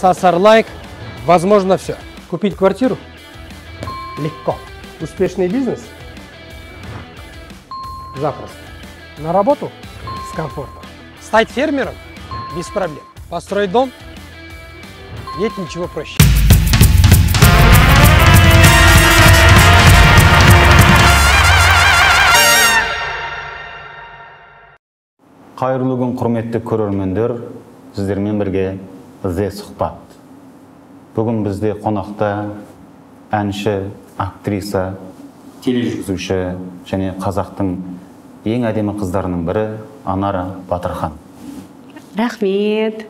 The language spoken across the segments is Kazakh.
Сасар лайк. Возможно все. Купить квартиру? Легко. Успешный бизнес? Запросто. На работу? С комфортом. Стать фермером? Без проблем. Построить дом? Нет ничего проще. Қайырлы күн, құрметті көрермендер, сіздермен бірге The Сұхбат. Бүгін бізде қонақта әнші, актриса, тележүргізуші және қазақтың ең әдемі қыздарының бірі Анара Батырхан. Рахмет.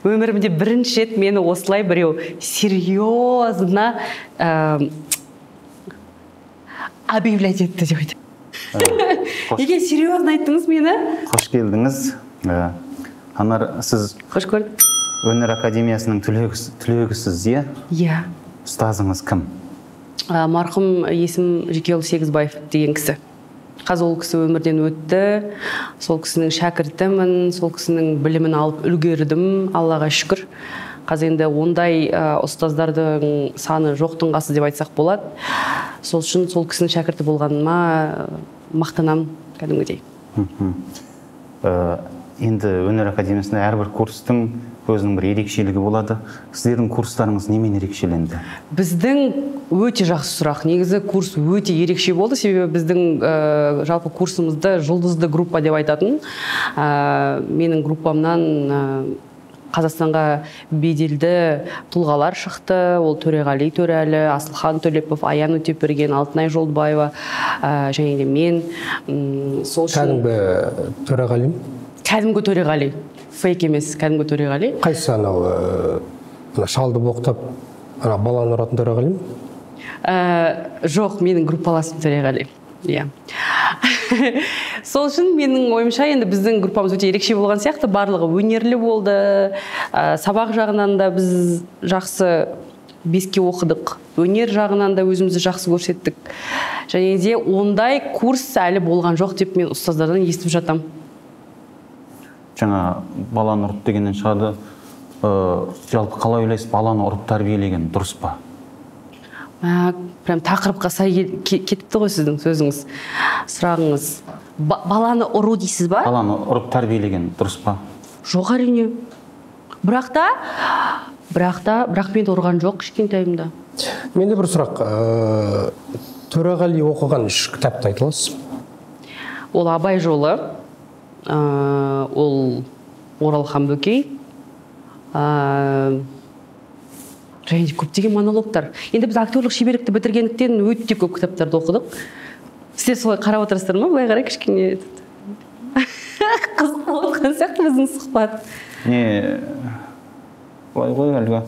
Өмірімде бірінші рет мені осылай біреу серьезно объявлять етті деп айтады. Неге серьезно айттыңыз мені? Қош келдіңіз. Анар, сіз қош көрдік. Өнер академиясының түлегісіз, иә? Иә. Ұстазыңыз кім? Марқұм Есім Жекеұлы Сегізбаев деген кісі. Қазір ол кісі өмірден өтті. Сол кісінің шәкіртімін, сол кісінің білімін алып үлгердім, Аллаға шүкір. Қазір енді ондай ұстаздардың саны жоқтың қасы деп айтсақ болады. Сол үшін сол кісінің шәкірті болғаныма мақтанамын кәдімгідей. Енді өнер академиясында әрбір курстың өзінің бір ерекшелігі болады. Сіздердің курстарыңыз немен ерекшеленді? Біздің өте жақсы сұрақ. Негізі курс өте ерекше болды, себебі біздің жалпы курсымызды жұлдызды группа деп айтатын. Менің группамнан Қазақстанға беделді тұлғалар шықты. Ол Төреғали Төреәлі, Асылхан Төлепов, Аян Өтепберген, Алтынай Жолдыбаева және де мен. Сол үшін кәдімгі Төреғали? Кәдімгі Төреғали. Фейк емес, кәдімгі Төреғали. Қайсысы анау шалды боқтап, ана баланы ұратын Төреғали? Жоқ, менің группаласым Төреғали. Иә. Сол үшін менің ойымша енді біздің группамыз өте ерекше болған сияқты, барлығы өнерлі болды. Сабақ жағынан да біз жақсы беске оқыдық, өнер жағынан да өзімізді жақсы көрсеттік. Және де ондай курс әлі болған жоқ деп мен ұстаздардан естіп жатам. Жаңа баланы ұрып дегеннен шығады. Жалпы қалай ойлайсыз, баланы ұрып тәрбиелеген дұрыс па? Прям тақырыпқа сай кетіпті ғой сіздің сөзіңіз, сұрағыңыз. Баланы ұру дейсіз ба? Баланы ұрып тәрбиелеген дұрыс па? Жоқ, әрине. Бірақ мені ұрған жоқ кішкентайымда. Менде бір сұрақ. Төреғали оқыған үш кітапты айта аласыз? Ол Абай жолы, ол Оралхан Бөкей, және де көптеген монологтар. Енді біз актерлік шеберлікті бітіргендіктен өте көп кітаптарды оқыдық. Сіздер солай қарап отырсыздар ма? Былай қарай кішкене қызық болып жатқан сияқты біздің сұхбат. Не, былай ғой әлгі.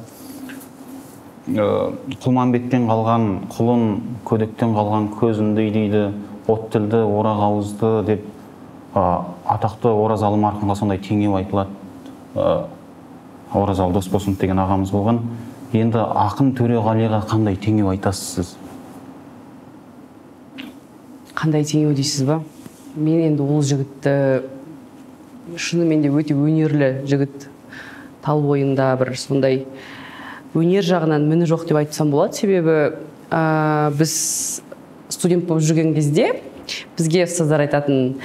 Құлманбеттен қалған құлын, көдектен қалған көзімдей дейді, от тілді, орақ ауызды деп атақты Оразалы марқұмға сондай теңеу айтылады. Оразалы Досболсынов деген ағамыз болған. Енді ақын Төреғалиға қандай теңеу айтасыз сіз? Қандай теңеу дейсіз ба? Мен енді ол жігітті шынымен де өте өнерлі жігіт. Тал бойында бір сондай өнер жағынан міні жоқ деп айтсам болады. Себебі біз студент болып жүрген кезде бізге ұстаздар айтатын,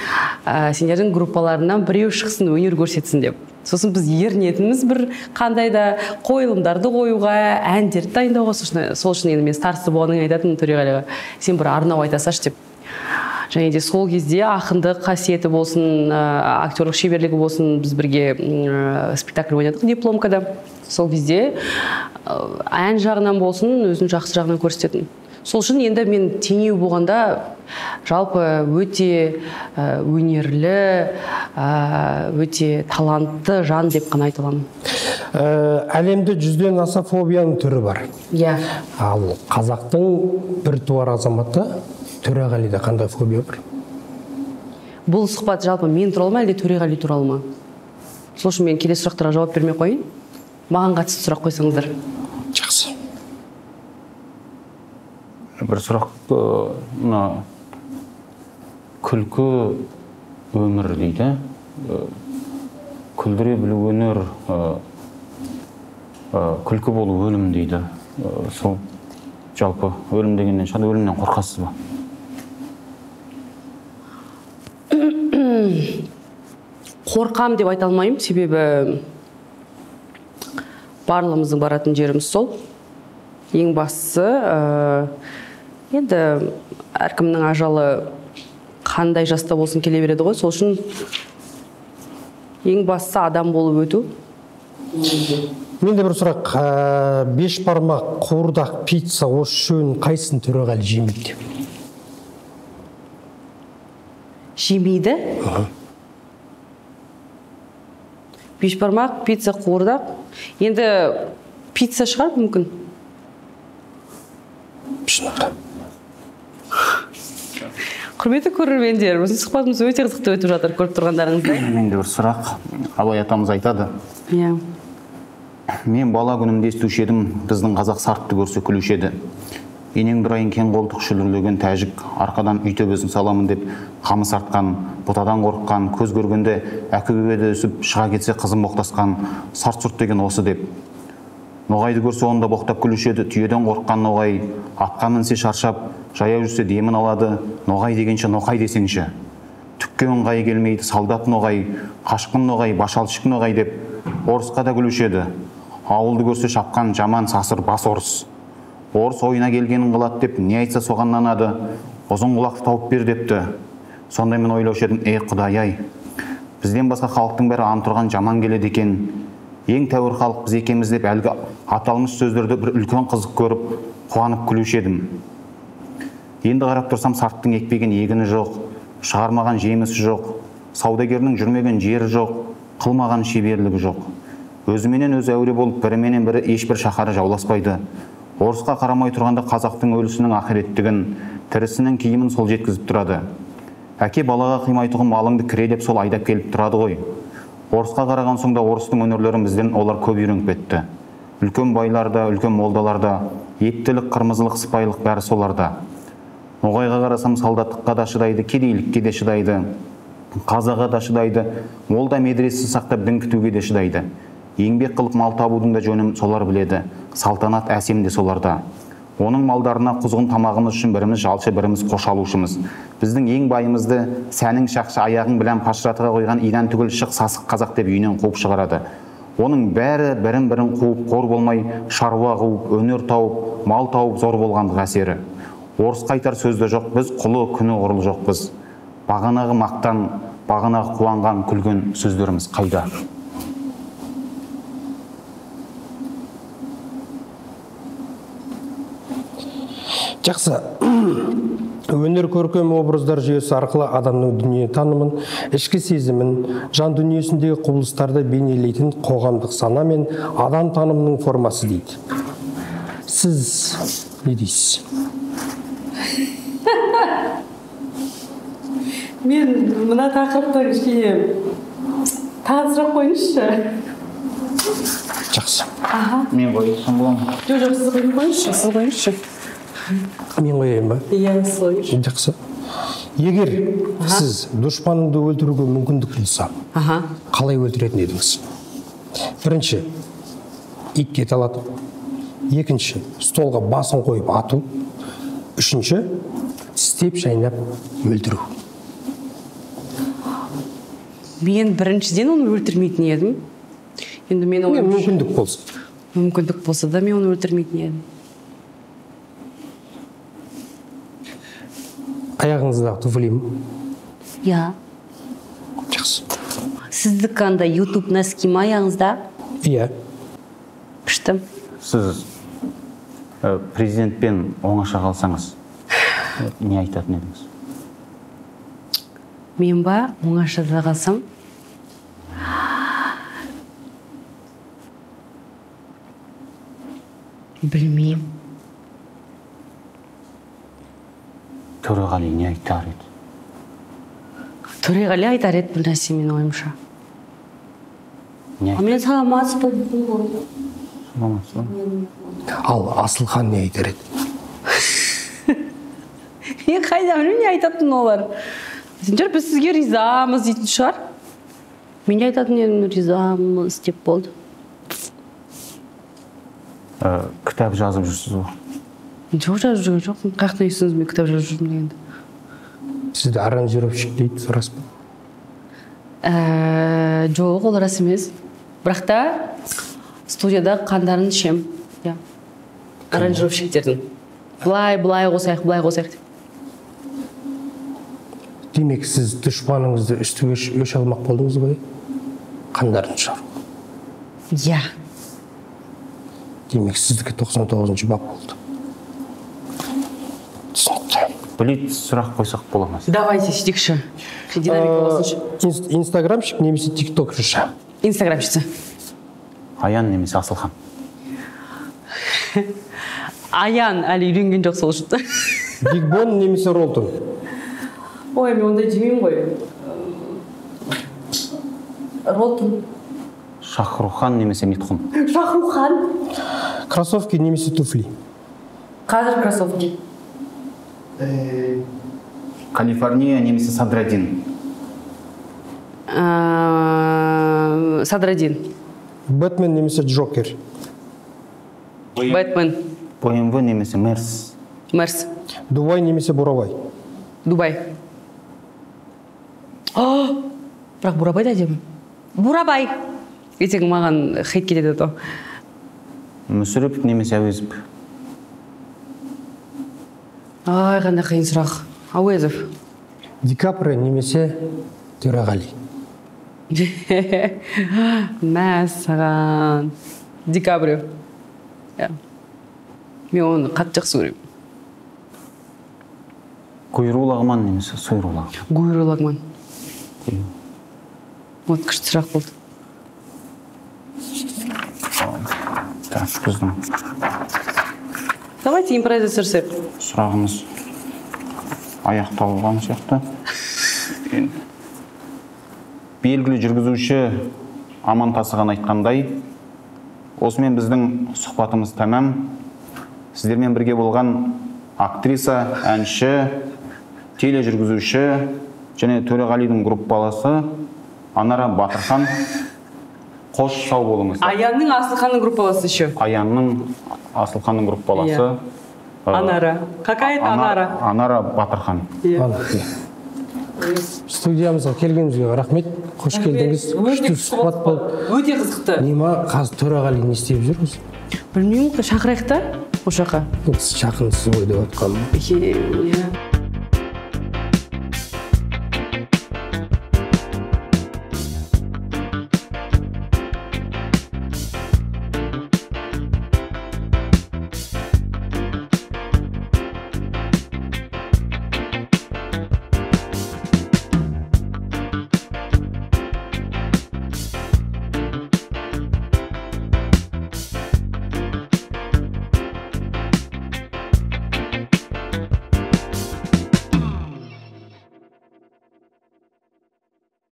сендердің группаларынан біреу шықсын, өнер көрсетсін деп. Сосын біз ерінетініміз бір қандай да қойылымдарды қоюға, әндерді дайындауға. Сол үшін енді мен староста болғаннан кейін айтатын Төреғалиға, сен бір арнау айта салшы деп. Және де сол кезде ақындық қасиеті болсын, актерлік шеберлігі болсын, біз бірге спектакль ойнадық дипломкада. Сол кезде ән жағынан болсын, өзін жақсы жағынан көрсететін. Сол үшін енді мен теңеу болғанда жалпы өте өнерлі, өте талантты жан деп қана айта аламын. Әлемде 100-ден аса фобияның түрі бар. Иә. Ал қазақтың біртуар азаматы Төреғалида қандай фобия бар? Бұл сұхбат жалпы мен туралы ма, әлде Төреғали туралы ма? Сол үшін мен келесі сұрақтарға жауап бермей қояйын. Маған қатысты сұрақ қойсаңыздар. Жақсы. Бір сұрақ, мына күлкі өмір дейді. Күлдіре білу өнер. Күлкі болу өлім дейді. Сол жалпы өлім дегеннен шығады, өлімнен қорқасыз ба? Қорқам деп айта алмаймын, себебі барлығымыздың баратын жеріміз сол. Ең бастысы, енді әркімнің ажалы қандай жаста болсын келе береді ғой. Сол үшін ең бастысы адам болып өту. Менде бір сұрақ. Бешбармақ, қуырдақ, пицца, осы үшеуінің қайсысын Төреғали жемейді деп? Жемейді? Бешбармақ, пицца, қуырдақ. Енді пицца шығар мүмкін. Шыныққа. Құрметті көрермендер, біздің сұхбатымыз өте қызықты өтіп жатыр, көріп тұрғандарыңыздай. Менде бір сұрақ. Абай атамыз айтады. Иә. Мен бала күнімде естуші едім, біздің қазақ сартты көрсе күлуші еді. Енең дұрайын кең қолтық шүлірлеген тәжік, арқадан үй төбесін саламын деп қамыс артқан, бұтадан қорыққан, көз көргенде әке-бебеде үсіп, шыға кетсе қызын боқтасқан, сарт сұрт деген осы деп. Ноғайды көрсе онда боқтап күлуші еді, түйеден қорыққан ноғай, атқа мінсе шаршап, жаяу жүрсе демін алады, ноғай дегенше ноқай десеңші. Түкке ыңғайы келмейді, солдат ноғай, қашқын ноғай, башалшық ноғай деп орысқа да күлуші еді. Ауылды көрсе шапқан жаман сасыр бас орыс. Орыс ойына келгенін қылады деп не айтса соған нанады, ұзын құлақты тауып бер депті. Сондай мен ойлаушы едім, құдай-ай, бізден басқа халықтың бәрі антұрған жаман келеді екен. Ең тәуір халық біз екенбіз деп әлгі аталмыш сөздерді бір үлкен қызық көріп, қуанып күлуші едім. Енді қарап тұрсам, сарттың екпеген егіні жоқ, шығармаған жемісі жоқ, саудагерінің жүрмеген жері жоқ, қылмаған шеберлігі жоқ. Өзіменен өзі әуре болып, біріменен бірі ешбір шаһары жауласпайды. Орысқа қарамай тұрғанда қазақтың өлісінің ақиреттігін, тірісінің киімін сол жеткізіп тұрады. Әке балаға қимайтұғын малыңды кіре деп сол айдап келіп тұрады ғой. Орысқа қараған соң да орыстың өнерлерін бізден олар көп үйреніп кетті. Үлкен байлар да, үлкен молдалар да, ептілік, қырмызылық, сыпайылық бәрі соларда. Ноғайға қарасам солдаттыққа да шыдайды, кедейлікке де шыдайды, қазаға да шыдайды, молда медресесін сақтап дін күтуге де шыдайды. Еңбек қылып мал табудың да жөнін солар біледі. Салтанат әсем де соларда. Оның малдарына құзғын тамағымыз үшін біріміз жалшы, біріміз қош алушымыз. Біздің ең байымызды сәнің шақшы аяғың білән пашыратыға қойған идан түгіл шық сасық қазақ деп үйінен қуып шығарады. Оның бәрі бірін-бірін қуып, қор болмай, шаруа қуып, өнер тауып, мал тауып зор болғандық әсері. Орысқа айтар сөз де жоқ, біз құлы күні құрыл жоқпыз. Бағанағы мақтан, бағанағы қуанған, күлген сөздеріміз қайда? Жақсы. Өнер көркем образдар жүйесі арқылы адамның дүние танымын, ішкі сезімін, жан дүниесіндегі құбылыстарды бейнелейтін қоғамдық сана мен адам танымының формасы дейді. Сіз не дейсіз? Мен мына тақырыпты кішкене тағы сұрақ қойыңызшы. Жақсы. Мен қойсам бола ма? Жоқ, жоқ, сіз қойыңызшы, сіз қойыңызшы. Мен қояйын ба? Иә, сіз қойыңызшы. Жақсы. Егер сіз дұшпаныңды өлтіруге мүмкіндік болса, қалай өлтіретін едіңіз? Бірінші, итке талату. Екінші, столға басын қойып ату. Үшінші, тістеп шайнап өлтіру. Мен біріншіден оны өлтірмейтін едім. Енді мен мүмкіндік болса. Мүмкіндік болса да мен оны өлтірмейтін едім. Аяғыңыздағы туфли ме? Иә. Жақсы. Сіздікі андай YouTube носки ма аяғыңызда? Иә. Күшті. Сіз президентпен оңаша қалсаңыз, не айтатын едіңіз? Мен ба оңашада қалсам? Білмеймін. Төреғали не айтар еді? Төреғали айтар еді бір нәрсе менің ойымша. Не айтар? Мен саламатсыз ба? Саламатсыз ба? Ал Асылхан не айтар еді? Мен қайдан білмеймін не айтатын олар. Сендер біз сізге ризамыз дейтін шығар. Мен де айтатын едім, ризамыз деп болды. Кітап жазып жүрсіз ғой? Жоқ, жазып жүрген жоқпын. Қай жақтан естідіңіз мен кітап жазып жүрмін дегенді? Сізді аранжировщик дейді, рас па? Жоқ, ол рас емес. Бірақ та студияда қандарын ішем. Иә. Аранжировщиктердің. Былай, былай қосайық, былай қосайық деп. Демек, сіз дұшпаныңызды үсті өш алмақ болдыңыз ғой? Қандарын шығару. Иә. Демек, сіздікі 99-шы бап болды. Түсінікті. Блиц сұрақ қойсақ бола ма? Давайте, сөйтейікші. Динамика болсыншы. Инстаграмщик немесе тиктокерша? Инстаграмщица. Аян немесе Асылхан? Аян әлі үйренген жоқ сол үшін. Бигбон немесе Ролтон? Ой, мен ондай жемеймін ғой. Ролтон. Шахрухан немесе Митхун? Шахрухан. Кроссовки немесе туфли? Қазір кроссовки. Калифорния немесе Садрадин? Садрадин. Бэтмен немесе Джокер? Бэтмен. БМВ немесе Мерс? Мерс. Дубай немесе Бурабай? Дубай. Бірақ Бурабай да әдемі. Бурабай. Ертең маған хейт кетеді то. Мүсірепов немесе Әуезов? Ай, қандай қиын сұрақ. Әуезов. Ди Каприо немесе Төреғали? Мәссаған. Ди Каприо. Мен оны қатты жақсы көремін. Гуйру лагман немесе сойру лагман? Гуйру лагман. Вот күшті сұрақ болды. Так, біздің. Давайте импровизация жасайық. Сұрағымыз аяқталған сияқты. Белгілі жүргізуші Аман Тасыған айтқандай, осымен біздің сұхбатымыз тәмам. Сіздермен бірге болған актриса, әнші, тележүргізуші және Төреғалидың группаласы Анара Батырхан. Қош, сау болыңыз. Аянның Асылханның группаласы еще. Аянның Асылханның группаласы. Анара. Какая это Анара? Анара Батырхан. Студиямызға келгеніңізге рахмет. Қош келдіңіз. Күшті сұхбат болды. Өте қызықты. Нема, қазір Төреғали не істеп жүр өзі? Білмеймін, шақырайық та осы жаққа. Сіз жақынсыз ғой деп отқаным. Иә.